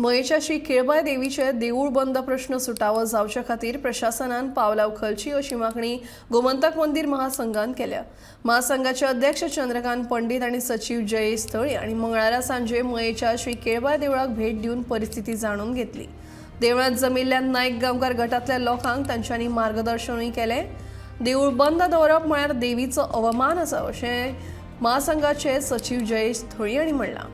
मयेच्या श्री केळबाय देवीचे देऊळ बंद प्रश्न सुटावो जावचे खातीर प्रशासनान पावलां उखलची अशी मागणी गोमंतक मंदीर महासंघान केल्या. महासंघाचे अध्यक्ष चंद्रकांत पंडित आनी सचीव जयेश थळी आनी मंगळारा सांजे मयेच्या श्री केळबाय देवळाक भेट दिवन परिस्थिती जाणून घेतली. देवळात जमिल्ल्या नायक गांवकार गटातल्या लोकांक तांच्यांनी मार्गदर्शनूय केलें. देऊळ बंद दवरप म्हळ्यार देवीचो अवमान आसा अशें महासंघाचे सचीव जयेश थळी हांणी म्हणलां.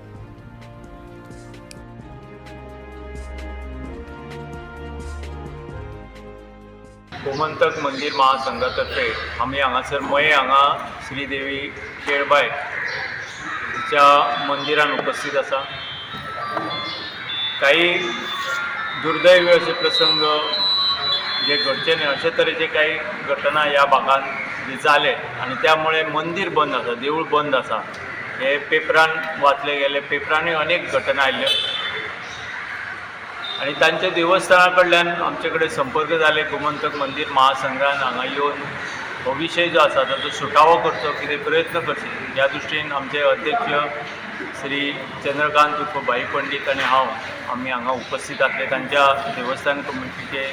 गोमंतक मंदीर महासंघातर्फे आमी हांगासर मये हांगा श्रीदेवी केळबाय च्या मंदिरान उपस्थित आसा. काही दुर्दैवी अशे प्रसंग जे घडचे न्हय अशे तरेचे काही घटना ह्या भागान जे जाले आनी त्यामुळे मंदीर बंद आसा, देवूळ बंद आसा. हे पेपरान वाचले गेले, पेपरांनी अनेक घटना आयल्यो आनी तांच्या देवस्थाना कडल्यान आमचे कडेन संपर्क जाले. गोमंतक मंदीर महासंघान हांगा येवन हो विशय जो आसा ताचो सुटावो करचो, कितें प्रयत्न करचे ह्या दृश्टीन आमचे अध्यक्ष श्री चंद्रकांत उर्फ भाई पंडीत आनी हांव आमी हांगा उपस्थित आसले. तांच्या देवस्थान कमिटीचे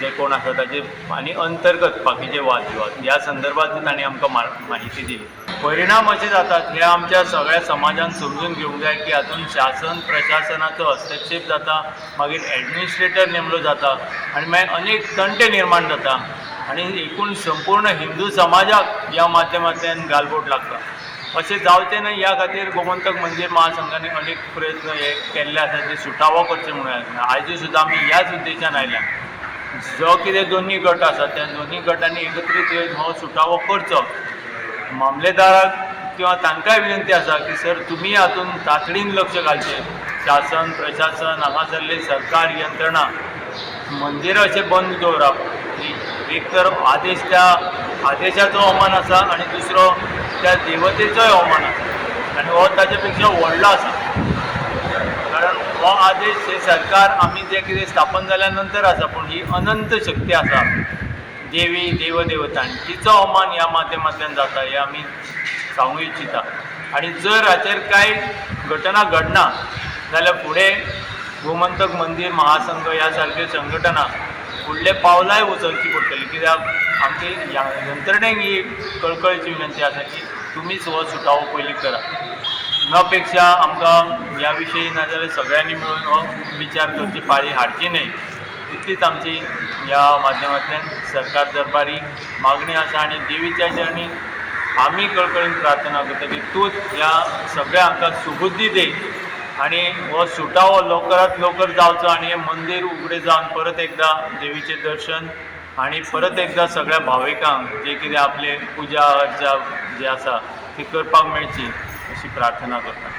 जे कोण आसा ताचे आनी अंतर्गत बाकीचे वादविवाद ह्या संदर्भात तांणी आमकां माहिती दिली. परिणाम अशे जातात हे आमच्या सगळ्या समाजान समजून घेवंक जाय की हातूंत शासन प्रशासनाचो हस्तक्षेप जाता, मागीर एडमिनिस्ट्रेटर नेमलो जाता आनी मागीर अनेक तंटे निर्माण जाता आनी एकूण संपूर्ण हिंदू समाजाक ह्या माध्यमांतल्यान गालबोट लागता. अशें जावचें न्हय ह्या खातीर गोमंतक मंदीर महासंघाने अनेक प्रयत्न हे केल्ले आसा ते सुटावो करचे म्हणून आयजूय सुद्दां आमी ह्याच उद्देशान आयल्या. जो कितें दोन्ही गट आसा त्या दोन्ही गटांनी एकत्रीत येवन हो सुटावो करचो. मामलेदाराक किंवा तांकांय विनंती आसा की सर तुमी हातूंत तातडीन लक्ष घालचें. शासन प्रशासन हांगासरली सरकार यंत्रणा मंदिरां अशें बंद दवरप ही एक तर आदेश, त्या आदेशाचो अवमान आसा आनी दुसरो त्या देवतेचोय अवमान आसा आनी हो ताचे पेक्षा व्हडलो आसा, कारण हो आदेश हे सरकार आमी जे कितें स्थापन जाल्या नंतर आसा, पूण ही अनंत शक्ती आसा देवी देवदेवता आनी तिचो अवमान ह्या माध्यमांतल्यान जाता हें आमी सांगू इच्छिता. आनी जर हाचेर कांय घटना घडना जाल्यार फुडें गोमंतक मंदीर महासंघ ह्या सारक्यो संघटना फुडले पावलांय उचलची पडटली, कित्याक आमची यंत्रणेक ही कळकळीची विनंती आसा की तुमीच हो सुटावो पयलीं करा, न पेक्षा आमकां ह्या विशयी नाजाल्यार सगळ्यांनी मेळून हो विचार करची पाळी हाडची न्हय तितलीच आमची ह्या माध्यमांतल्यान सरकार दरबारी मागणी आसा. आनी देवीच्या चरणी आमी कळकळीन प्रार्थना करता की तूंच ह्या सगळ्या आमकां सुबुद्धी दी आनी हो सुटावो लवकरात लवकर जावचो आनी हें मंदीर उगडें जावन परत एकदां देवीचें दर्शन आनी परत एकदां सगळ्या भाविकांक जे कितें आपले पुजा अर्चा जे आसा ती करपाक मेळची अशी प्रार्थना करता.